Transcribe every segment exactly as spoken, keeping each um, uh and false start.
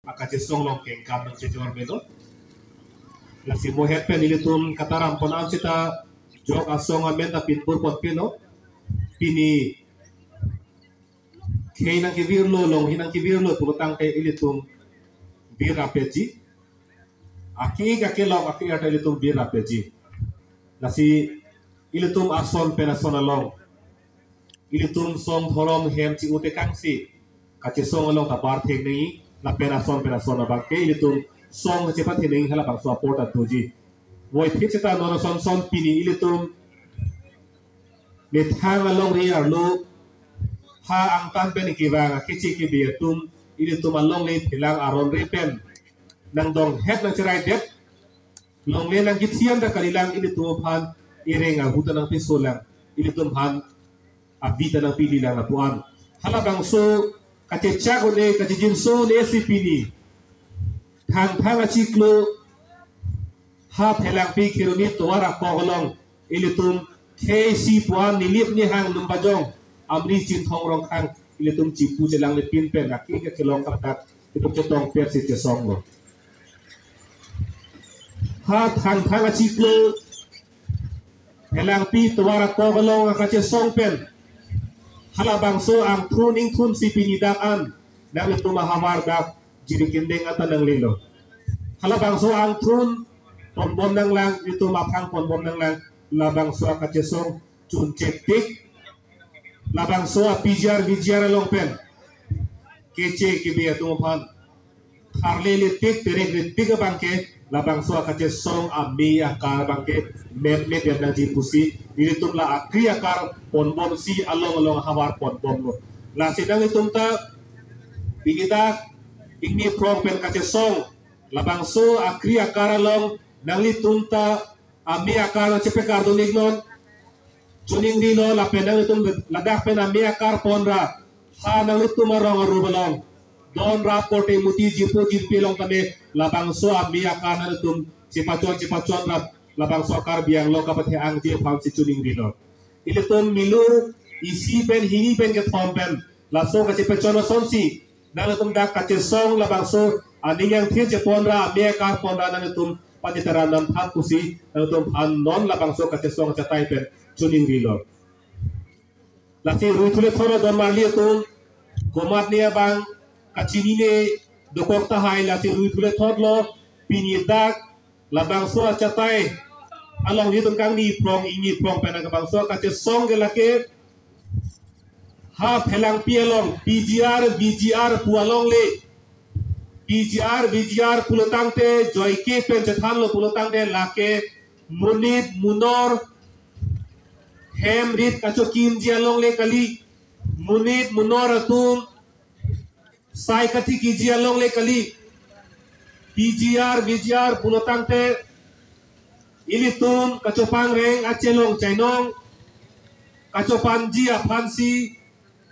Akachesong along kengkam nangchechor melo. Lasi mo het pen ilitum kataram pon an seta jok asong amen ta pinpur pon pelo. Pini khei nangkevirlo, longri nangkevirlo pulotangte ilitum vir rapetji. Aki-ik akelok aki-ar ta ilitum vir rapetji. Lasi ilitum ason pen ason along ilitum song dhorom hem chi-u tekangsi kachesong along ta bar thek nangji, lapen ason pen ason abang ke ilitum song chepathek nangji halabangso apor ta doji. Voiphit seta non ason son pini ilitum methang alongri arlo ha angtan pen kevang akeche kebe atum ilitum alongle phelang aron re pen nangdong het nangcheraidet, longle nangkethe an ta kalilang, ilitum aphan ireng ahut ta nangpisolang, ilitum aphan avi ta nangpililang lapu-an. Halabangso kachechak un-e, kachejinso un-e si pini Thangthang achiklo ha Phelangpi Kheroni tovar akok along ilitum khei isi pu-an Nilip Nihang Lumbajong Amri Chinthong Rongkhang ilitum chipu chelangle pin pen aki-ik akelok kaladak ilitum chetong pet si chesonglo. Ha Thangthang achiklo Phelangpi tovar akok along akachesong pen halabangso angthun ingthun si pini dak an nanglitum ahavar dak jiri kindeng ata nanglelo. Halabangso angthun ponbom nanglang, itum aphrang ponbom nanglang, labangso akachesong chunche tik, labangso a-P G R V G R along pen keche kebe atum aphan tharle le tik, terek le tik abang ke labangso akachesong ame akar abang ke mem me dem nangji pusi ilitum la akri akar ponbomsi along along havar ponbomlo. Lasi nanglitum ta pini dak ingni phrong pen kachesong labangso akri akar along nanglitum ta ame akar nangchepekar dun iknon. Chuning rilo lapen nanglitum ladak pen ame akar ponra ha nanglitum arong arup along don rap korte muti jipo jirpi along tame labangso ame akar nanglitum chepachon chepachon rap labangso akar biang lo kapathe angje aphansi chuning rilo. Ilitum milu isi pen hini pen kethom pen laso kachepachon asonsi nanglitum dak kachesong labangso aning angthin cheponra ame akar ponra nanglitum pachetaran nangthan pusi nanglitum aphan non labangso kachesong achatai pen chuning rilo. Lasi ruithule thotlo don marli atum, komatne abang kachinine dokok tahai, lasi ruithule thotlo pini dak labangso achatai along ilitum kangni phrong ingni phrong pen labangso kachesong ke lake ha Phelangpi along P G R V G R pu alongle, P G R V G R pulotangte joike pen chethanlo pulotangte lake monit monor hem rit kachokimji alongle kali, monit monor atum sai katikiji alongle kali. P G R V G R pulotangte ilitum kachopangreng achelong chainong kachopanji aphansi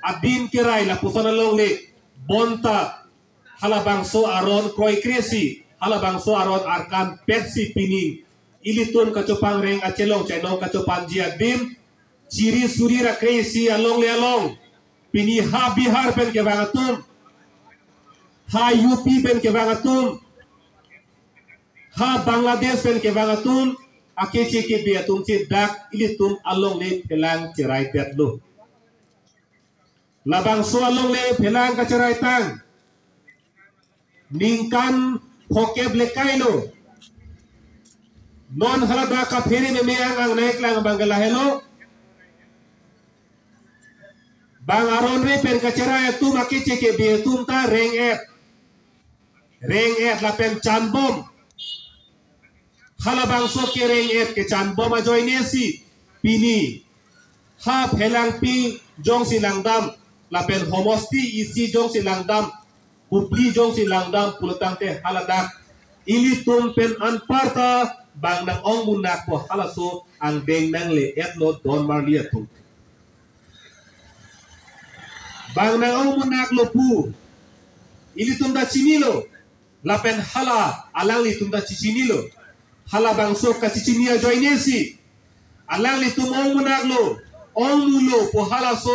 adim kerai lapuson alongle, bonta halabangso aron kroikresi, halabangso aron arkan petsi pini ilitum kachopangreng achelong chainong kachopanji adim chiri suri rakre isi alongle along pini ha Bihar pen kevang atum, ha U P pen kevang atum, ha Bangladesh pen kevang atum akeche kebe atumsi dak ilitum alongle phelang cherai petlo. Labangso alongle phelang kacherai tang ningkan phokep le kailo. Non haladak kaphere meme ang ang naik lang abang ke lahelo. Bang aron re pen kacherai atum akeche kebe atum ta reng-et, reng-et lapen chanbom. Halabangso kereng-et kechanbom ajoinesi pini ha Phelangpi jongsi langdam lapen homosti isi jongsi langdam, Hubli jongsi langdam pulotangte haladak ilitum pen anparta bang nang-ong munak po halaso angdeng nangle-etlo don marli atum. Bang nang-ong munaklo pu ilitum ta chinilo. Lapen hala alanglitum ta chichinilo. Halabangso kachichini ajoinesi alanglitum ong munaklo, ong mulo po halaso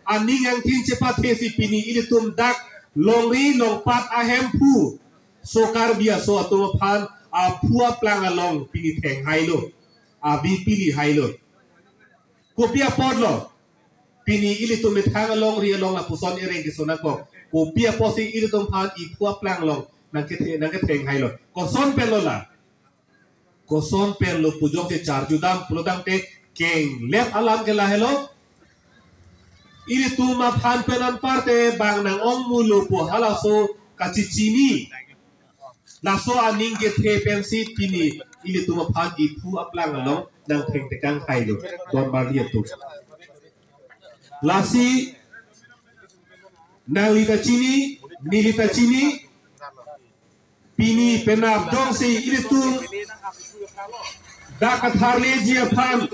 aning angthin chepathesi pini ilitum dak longri longpat ahemphu So Karbi aso atum aphan aphu aplang along pini thenghailo, avi pilihailo. Kopi apotlo? Pini ilitum methang alongri along lapuson ereng kesona kok. Kopi apotsi ilitum aphan iphu aplang along nangkethe nangkethenghailo? Koson penlo la? Koson penlo pu jongsi charjudam pulotangte kenglep alam ke lahelo. Ilitum aphan pen anparte bang nang-ong mulo pu halaso kachechini, laso aning kethe pensi pini ilitum aphan iphu aplang along nangthengtekanghailo, don marli atum. Lasi nangli ta chini, neli ta chini, pini penap jongsi ilitum dak katharleji aphan,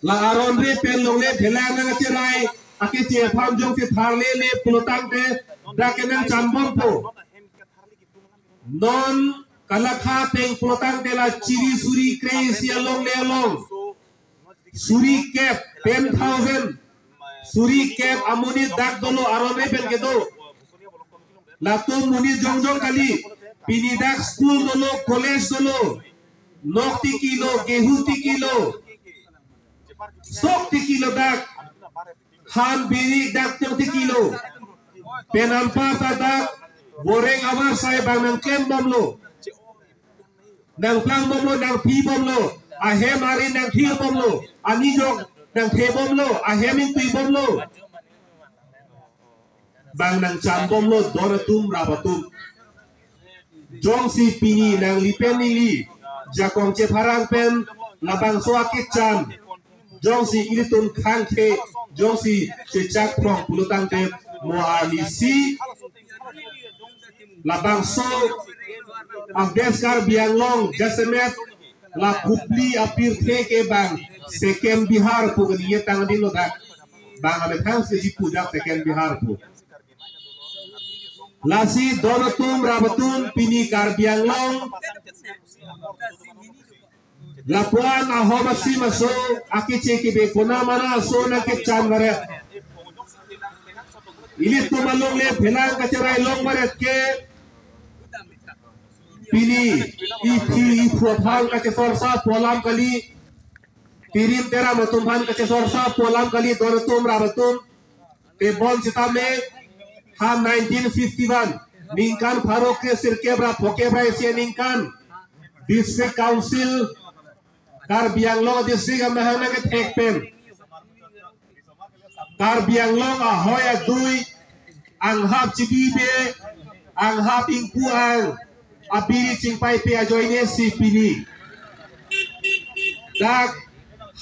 la aron re pen longle phelang nangcherai akeche aphan jongsi tharlele pulotangte dak kenangchanbompo. Non kalakha peng pulotangte la chiri suri kre-isi alongle along, suri kep, ten thousand, suri kep amonit dak dolo, aron re pen kedo. Latum monit jongjong kali. Pini dak school dolo, college dolo. Nok tikilo, gehu tikilo, sok tikilo dak. Han biri dak tong tikilo. Pen anparta dak boreng avarsai bang nangklembomlo, nangplangbomlo, nangphibomlo. Ahem arit nangthirbomlo, anijok nangthebomlo, ahem ingtuibomlo. Bang nangchanbomlo don atum rap atum. Jongsi pini nangli pen neli jakong chepharang pen labangso akechan jongsi ilitum khangthe, jongsi chechak prong pulotangte mo arnisi labangso West Karbi Anglong jasemet la Hubli apirthe ke bang second Bihar pu kali ye tangdinlo dak. Bang amethang si pu dak second Bihar pu. Lasi don atum rap atum, pini Karbi Anglong lapuan ahom asim aso akeche kebe kona mana aso nangkechan varet. Ilitum alongle phelang kacherai long varet ke pini iphi iphu aphan kachesorsa pu alam kali, tirim teram atum aphan kachesorsa pu alam kali, don atum rap atum. Tebon sitame ha nineteen fifty-one ningkan pharo kre sirkep ra phokep ra isi aningkan District Council Karbi Anglong District amahang nangkethek pen Karbi Anglong ahoi adui, anghap chibibe, anghap ingpu ang, abiri chingpaipe ajoine si pini dak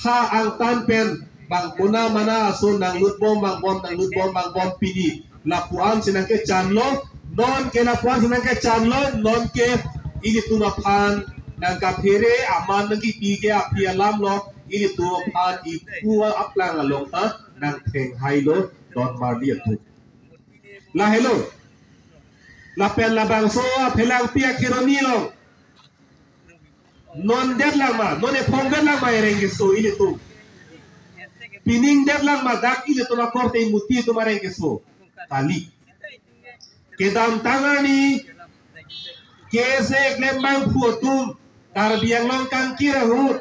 ha angtan pen bang kona mana aso nanglutbom vangbom, nanglutbom vangbom pini. Lapuan si nangkechanlo, non ke lapuan si nangkechanlo, non ke ilitum aphan nangkaphere, aman nangkipi ke aphi alamlo, ilitum aphan iphu aplang along ta nangthenghailo, don marli atum. Lahelo. Lapen labangso aphelangpi akhironi along non detlang ma, non ephong detlang ma ereng keso ilitum. Pining detlang ma dak ilitum akorte muti atum areng keso. Kali. Kedamtang arni K S A klembangphu atum, Karbi Anglong kangkir ahut,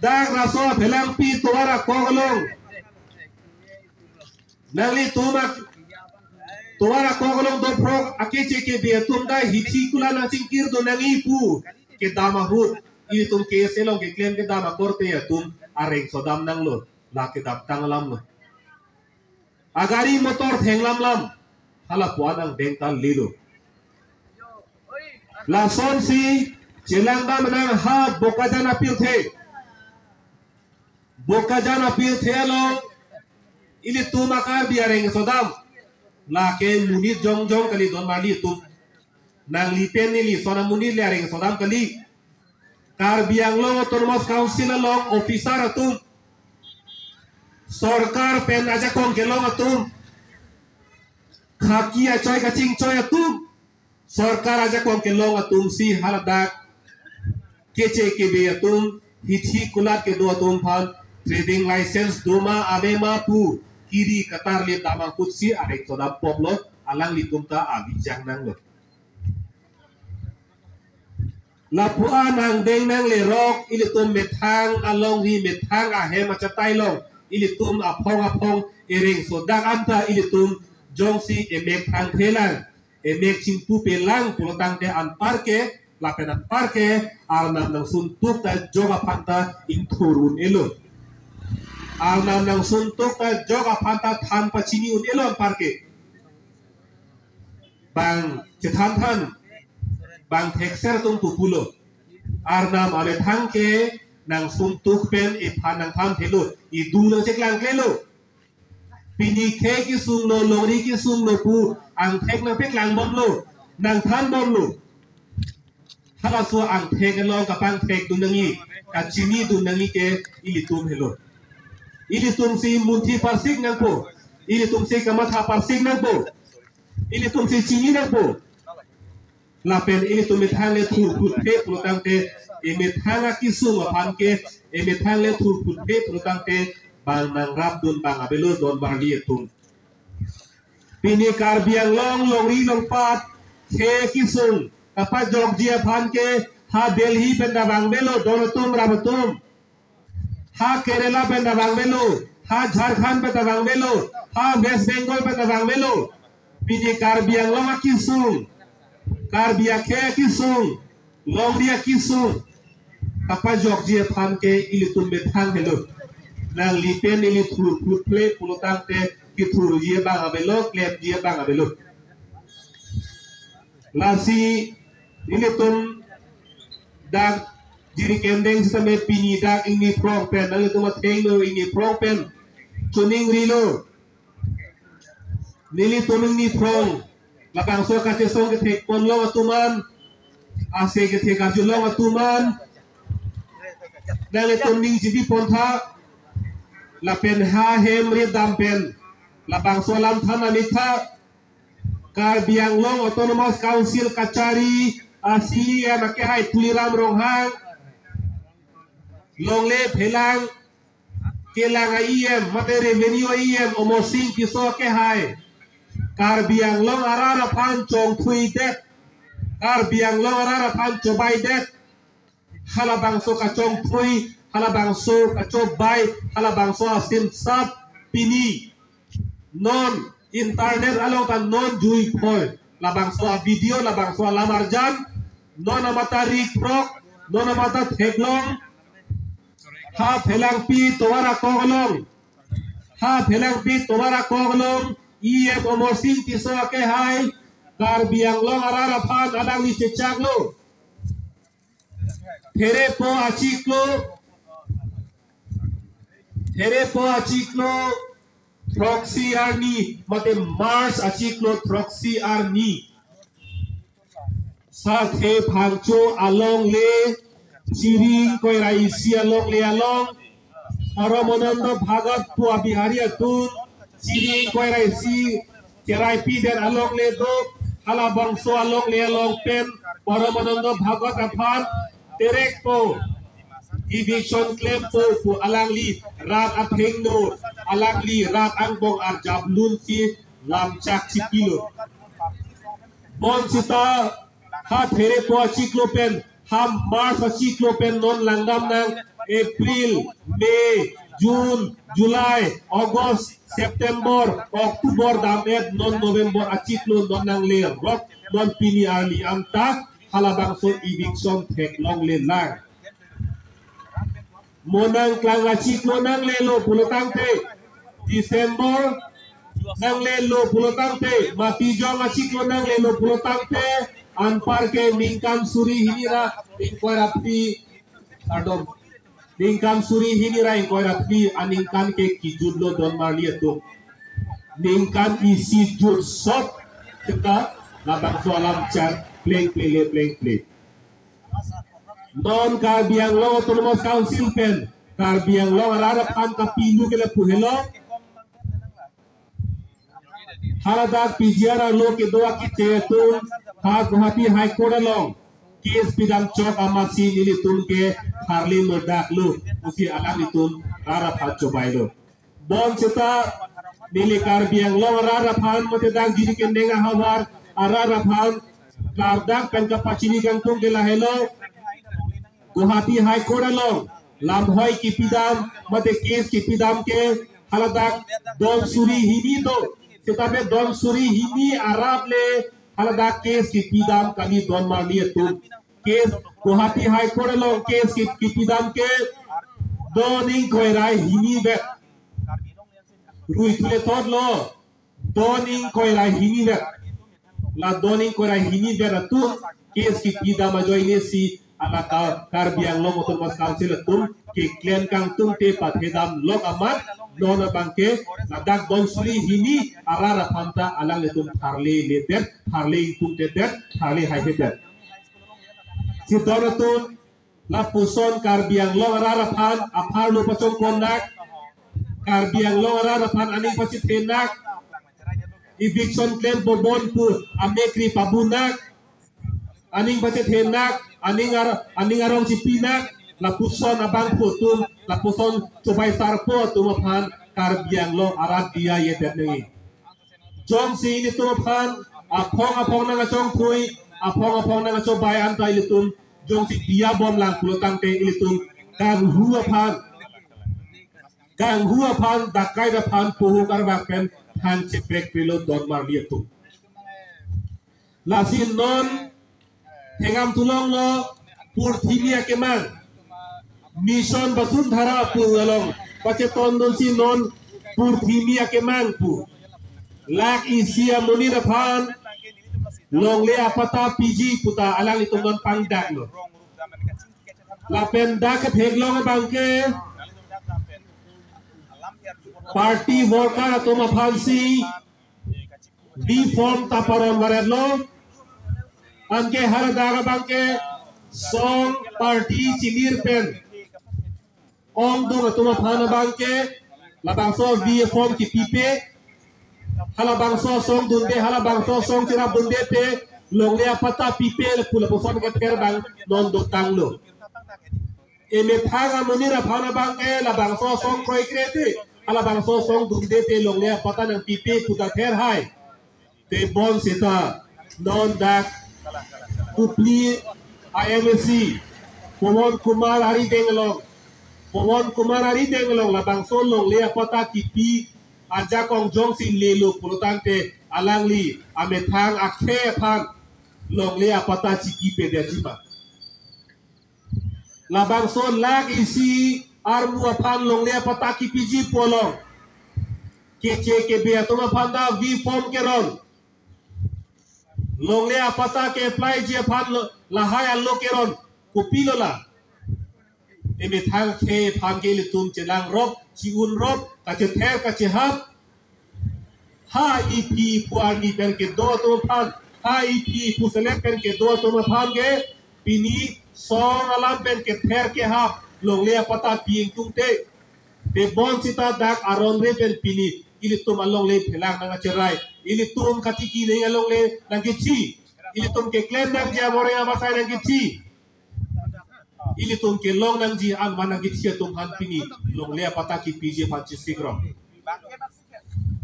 dak laso aphelangpi tovar akok along nanglitum ak-, tovar akok along dophrok akeche kebe atum ta hithi kulat nangchingkir do nangji pu kedam ahut, ilitum K S A along keklem kedam akorte atum areng sodam nanglo, la kedamtang alamlo. Agari motor thenglamlam, halapuan angdeng ta lelo. Lasonsi chelangdam nang ha Bokajan apirthe. Bokajan apirthe along ilitum a-Karbi areng sodam. Lake monit jongjong kali, don marli atum. Nangli pen neli son amonit le areng sodam kali. Karbi Anglong Autonomous Council along officer atum, sorkar pen ajakong kelong atum, khaki achoi kachingchoi atum, sorkar ajakong kelong atum si haladak keche kebe atum, hithi kulat kedo atum aphan trading license doma avema pu kiri katarlip dam ahut si areng sodam poplo, alanglitum ta avi jang nanglo. Lapu-an angdeng nanglerok, ilitum methang alongri, methang ahem achatai along, ilitum aphong aphong ereng sodak anta ilitum jongsi emek thangthelang, emek chingpupelang pulotangte anparke, lapen anparke Arnam nangsuntuk ta jok aphan ta ingthur un-elo. Arnam nangsuntuk ta jok aphan ta than pachini un-elo anparke. Bang chethan than, bang thekser atum pupulo. Arnam amethang ke nangsuntuk pen iphan nangthanthelo, idung nangcheklangklelo. Pini khei kesung lo, longri kesung lo pu angthek nangpeklangbomlo, nangthanbomlo. Halaso angthek along kapangthekdun nangji, kachinidun nangji ke ilitum helo. Ilitumsi munthi parsik nangpo, ilitumsi kamatha parsik nangpo, ilitumsi chini nangpo. Lapen ilitum methang le thurphutphe pulotangte, emethang akesung aphan ke, emethang le thurphutphe pulotangte, bang nangrapdun bang avelo donmarli atum. Pini Karbi Anglong longri longpat khei kesung kapajokji aphan ke ha Delhi pen ta vangvelo don atum rap atum. Ha Kerala pen ta vangvelo, ha Jharkhand pen ta vangvelo, ha West Bengal pen ta vangvelo. Pini Karbi Anglong akesung, Karbi akhei akesung, longri akesung kapajokji aphan ke ilitum methang helo. Nangli pen ili thurphutphe pulotangte kethurji abang avelo, klemji abang avelo. Lasi ilitum dak jiri kendeng sitame pini dak ingni phrong pen, nanglitum athengno ingni phrong pen choningrilo. Nelitum ingni phrong, labangso kachesong kethekponlong atum an, ase kethek arjulong atum an, nanglitum ning chibipon tha, lapen ha hem ri dam pen labangso alam than amitha. Karbi Anglong Autonomous Council kachari a-C E M akehai Tuliram Ronghang, longle phelang kelang a-E M, mate revenue a-E M Amarsing Tisso akehai, Karbi Anglong arat aphan chongthuidet, Karbi Anglong arat aphan chobaidet. Halabangso kachongthui, halabangso kachobai, halabangso asimsap pini non internet along ta non juiphoi. Labangso a-video, labangso alamarjan, non amat ta rik throk, non amat ta theklong. Ha Phelangpi tovar akok along, ha Phelangpi tovar akok along, E M Amarsing Tisso akehai, Karbi Anglong arat aphan adang ni chechaklo. Therepo achiklo, Therepo achiklo throksi arni, mate March achiklo throksi arni, Sathe Phangcho alongle, Chiri ingkoi ra isi alongle along, Paramananda Bhagat pu a-Bihari atum, Chiri ingkoi ra isi cheraipidet alongle do, halabangso alongle along pen Paramananda Bhagat aphan terekpo, eviction klempo pu alangli rat athengno, alangli rat angbong arjap lunsi lamchak chipilo. Bonsita ha Therepo achiklo pen, ha March achiklo pen non langdam nang, April, May, June, July, August, September, October dam-et non November achiklo non nanglerok, non pini arni anta halabangso eviction theklonglelang. Mo nangklang achiklo nanglelo pulotangte, December nanglelo pulotangte, Matijong achiklo nanglelo pulotangte, anparke ningkan suri hini ra ingkoi ra phli, pardon, ningkan suri hini ra ingkoi ra phli aningkan ke kijutlo donmarli atum. Ningkan isi jutsot kita labangso alam char plengple le plengple. Non Karbi Anglong Autonomous Council pen Karbi Anglong arat aphan kapilu ke lapu helo. Haladak P G R arlo kedo akithe atum ha Guwahati High Court along case pidam chok amatsi nelitum ke tharli merdaklo pusi alanglitum rat aphan chobailo. Bonsita Neli Karbi Anglong arat aphan mate dak jiri keneng ahavar arat aphan klardak pen kapachini kangtung ke lahelo. Guwahati High Court along lamhoi kipidam mate case kipidam ke haladak don suri hini do. Seta pe don suri hini arap le haladak case kipidam kali don marli atum. Case Guwahati High Court along case ki- kipidam ke don ingkoi ra hini vet. Rui thule thot lo. Don ingkoi ra hini vet. La don ingkoi ra hini vet atum case kipidam ajoine si ala ka- Karbi Anglong Autonomous Council atum keklem kangtung te pathedam lok amat non abang ke ladak don suri hini arat aphan ta alanglitum tharle ledet, tharle ingtungtedet, tharle haihedet. Si don atum lapuson Karbi Anglong arat aphan apharlo pachongkon nak, Karbi Anglong arat aphan aning pachethe nak, eviction klem pobon pu amekri pabu nak, aning pachethe nak, aning ar- aning arong chipi nak, lapuson abangphu atum, lapuson chobai sarpo atum aphan Karbi Anglong arat diya yedet nangji. Jongsi ilitum aphan aphong aphong nang achongthui, aphong aphong nang achobai anta ilitum jongsi diya bomlang pulo tangte ilitum kanghu aphan, kanghu aphan, dakai aphan, puhu karvak pen thang cheprek pelo don marli atum. Lasi non thengam thulong lo Purthimi akemang, Mission Vasundhara pu along pachetondunsi non Purthimi akemang pu lak isi amonit aphan longle apatta piji puta alanglitum non pangdaklo. Lapen dak ketheklong abang ke party worker atum aphansi V form ta paron varetlo. Anke haladak abang ke song party chilir pen ongdung atum aphan abang ke labangso V form kipipe, halabangso song dunde, halabangso song cherap dunde te longle apatta pipe le pu lapuson kether abang non dotanglo. Emethang amonit aphan abang ke labangso song kroikre te, halabangso song dunde te longle apatta nangpipe puta ther hai. Te bonseta non dak Kopili a-MAC Pawan Kumar arideng along, Pawan Kumar arideng along labangso longle apatta kipi ajakong jongsi lelo pulo tangte alangli amethang akhei aphan longle apatta chipipedet jima. Labangso lak isi armu aphan longle apatta kipiji pu along keche kebe atum aphan ta V form keron, longle apatta ke-apply ji aphan lo- lahai alo keron, kopilo la? Emethang akhei aphan ke ilitum chelangrop, chi-unrop, kachether kachehap. Ha iphi iphu arni pen kedo atum aphan, ha iphi iphu selek pen kedo atum aphan ke pini song alam pen kether kehap longle apatta pi ingtungte. Te bonseta dak aron re pen pini ilitum alongle phelang nangkacherai, ilitum katiki neng alongle nangkechi, ilitum keklem nangji amoreng amasai nangkechi, ilitum kelong nangji an manang kethe atum aphan pini longle apatta kipiji aphan chesik rong.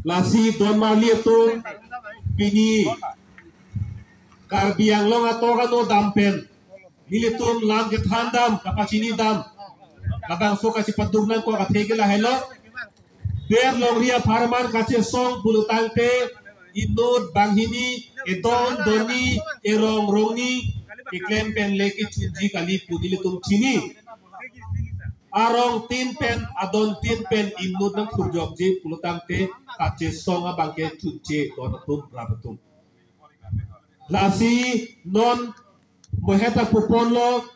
Lasi don marli atum, pini Karbi Anglong atok ano dam pen nelitum lam kethan dam, kapachini dam, labangso kachepaduk nangkok athe ke lahelo. Ber longri apharman kachesong pulo tangte inut banghini, edon donni, erong rongni keklem pen le kechunji kali pu nelitum chini. Arong tin pen, adon tin pen inut nangthurjokji pulo tangte kachesong abang ke chunche don atum rap atum. Lasi non mohet apuponlo,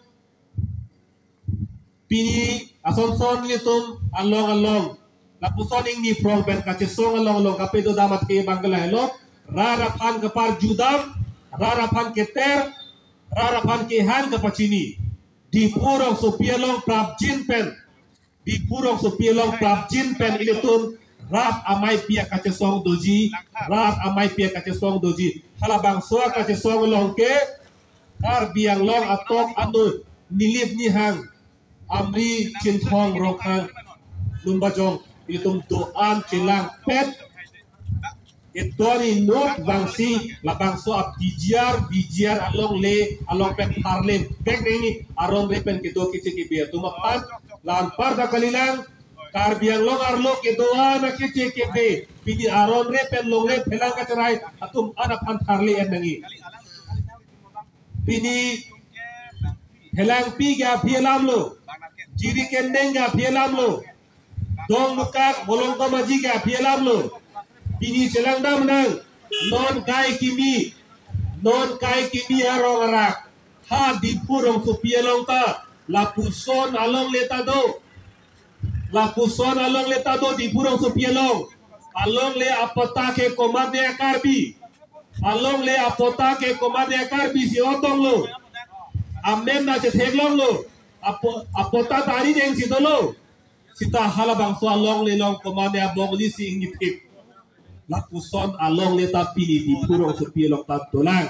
pini asonson nelitum along along lapuson ingni phrong pen kachesong along along kapedo dam athe abang ke lahelo: rat aphan kaparju dam, rat aphan keter, rat aphan kehang kapachini. Diphu rongsopi along prapjin pen, Diphu rongsopi along prapjin pen ilitum rat ameipi akachesong doji, rat ameipi akachesong doji. Halabangso akachesong along ke Karbi Anglong atok ano Nilip Nihang, Amri, Chinthong, Ronghang, Lumbajong, ilitum do-an chelangpet, Kedo inut vangsi labangso a-PGR, VGR alongle, along pen tharle vek nangji aron re pen kedo keche kebe atum aphan. La anparta kalilang, Karbi Anglong arlo kedo-an akeche kebe, pini aron re pen longle phelang kacherai atum an aphan tharle en nangji. Pini phelangpi ke aphi alam lo, jiri kendeng ke aphi alam lo, dong nukak bolong komaji ke aphi alam lo. Pini chelangdam nang, non kai kimi, non kai kimi arong arak, ha Diphu rongsopi along ta, lapuson alongle ta do. Lapuson alongle ta do Diphu rongsopi along. Alongle apatta ke komatne a-Karbi. Alongle apatta ke komatne a-Karbi si otong lo. Amen ta chetheklong lo. Apo-, apatta ta arideng si dolo. Seta halabangso alongle along komatne a-Bongali si ingithip. Lapuson alongle ta pini Diphu rongsopi along ta dolang.